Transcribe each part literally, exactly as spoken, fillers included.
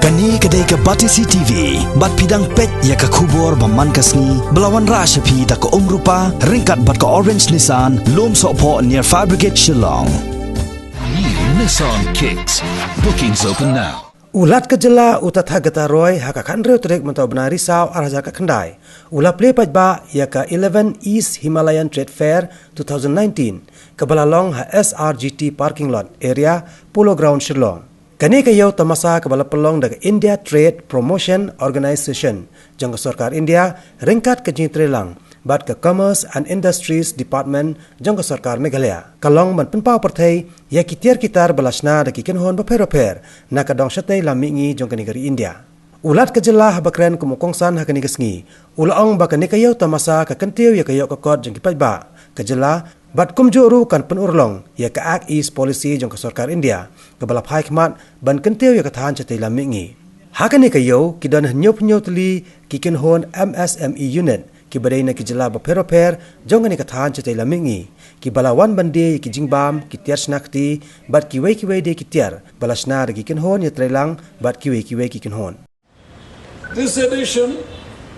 Kane ka dei ka Batesi T V, bad phi dang peit ïa ka khubor ba man ka sngi, ba la wanrah sha phi da ka Umrupa, ryngkat bad ka Orange Nissan, Lumsohphoh near Fire Brigade Shillong. New Nissan Kicks. Bookings open now. U Lat ka Jylla u Tathagata Roy ha ka khathynriew tarik mynta u bnai Risaw ar hajar khatkhyndai u la plie paidbah ïa ka eleven East Himalayan Trade Fair two thousand nineteen, kaba la long ha S R G T Parking Lot Area, Polo Ground Shillong. Kane ka ïew tamasa kaba la pynlong da ka India Trade Promotion Organisation jong ka Sorkar India ryngkat ka jingtreilang bad ka Commerce and Industries Department jong ka Sorkar Meghalaya, ka long ban pynpaw pyrthei ïa ki tiar ki tar ba la shna da ki kynhun bapher bapher na ka dong shatei lam mihngi jong kane ka ri India. U Lat ka Jylla haba kren kum u kongsan ha kane ka sngi, u la ong ba kane ka ïew tamasa ka kyntiew ïa ka ïoh ka kot jong ki paidbah ka jylla, bad kumjuh ruh kan pynurlong ïa ka Act East Policy jong ka Sorkar India, kaba la phai khmat ban kyntiew ïa ka than shatei lam mihngi. Ha kane ka ïew ki don hynñiewphew hynñiew tylli ki kynhun M S M E unit, kiba dei na ki jylla bapher bapher jong kane ka than shatei lam mihngi, kiba la wan ban die ïa ki jingbam, ki tiar shna kti, bad kiwei kiwei de ki tiar ba la shna da ki kynhun ïatreilang bad kiwei kiwei ki kynhun. This edition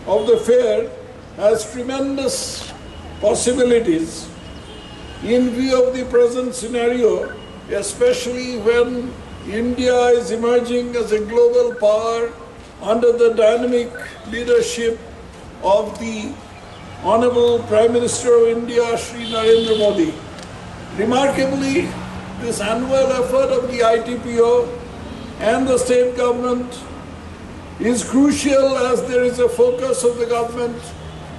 of the fair has tremendous possibilities in view of the present scenario, especially when India is emerging as a global power under the dynamic leadership of the Honorable Prime Minister of India, Shri Narendra Modi. Remarkably, this annual effort of the I T P O and the state government is crucial as there is a focus of the government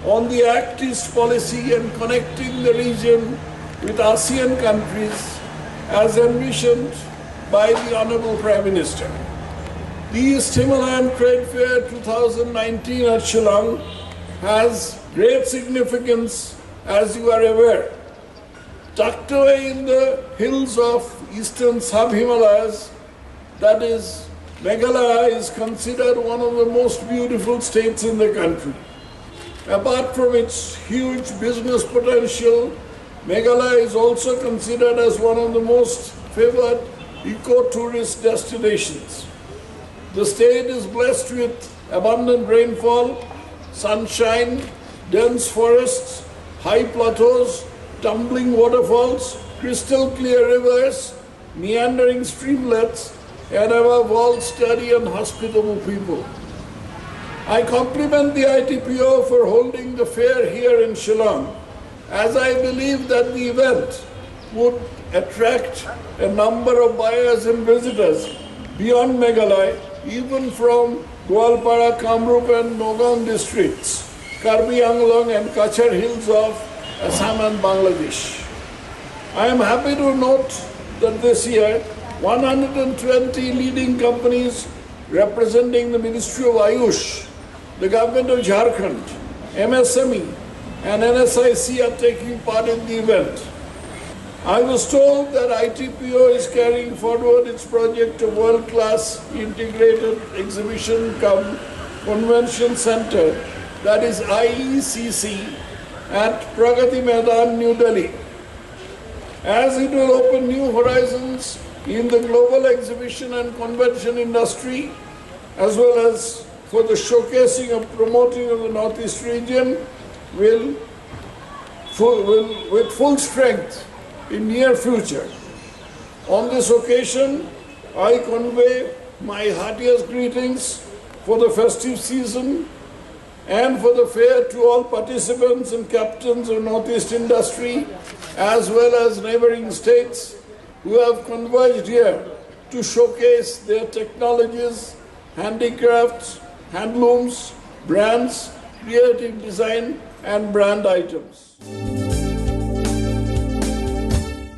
on the Act East policy and connecting the region with ASEAN countries as envisioned by the Honorable Prime Minister. The East Himalayan Trade Fair two thousand nineteen at Shillong has great significance, as you are aware. Tucked away in the hills of eastern sub-Himalayas, that is, Meghalaya is considered one of the most beautiful states in the country. Apart from its huge business potential, Meghalaya is also considered as one of the most favored eco-tourist destinations. The state is blessed with abundant rainfall, sunshine, dense forests, high plateaus, tumbling waterfalls, crystal clear rivers, meandering streamlets, and above all, sturdy and hospitable people. I compliment the I T P O for holding the fair here in Shillong, as I believe that the event would attract a number of buyers and visitors beyond Meghalaya, even from Goalpara, Kamrup, and Nagaon districts, Karbi Anglong, and Cachar Hills of Assam and Bangladesh. I am happy to note that this year, one hundred twenty leading companies representing the Ministry of Ayush, the government of Jharkhand, M S M E, and N S I C are taking part in the event. I was told that I T P O is carrying forward its project of world-class integrated exhibition cum convention center, that is I E C C, at Pragati Maidan, New Delhi, as it will open new horizons in the global exhibition and convention industry, as well as for the showcasing and promoting of the Northeast region will, full, will with full strength in near future. On this occasion, I convey my heartiest greetings for the festive season and for the fair to all participants and captains of Northeast industry, as well as neighboring states, who have converged here to showcase their technologies, handicrafts, handlooms, brands, creative design, and brand items.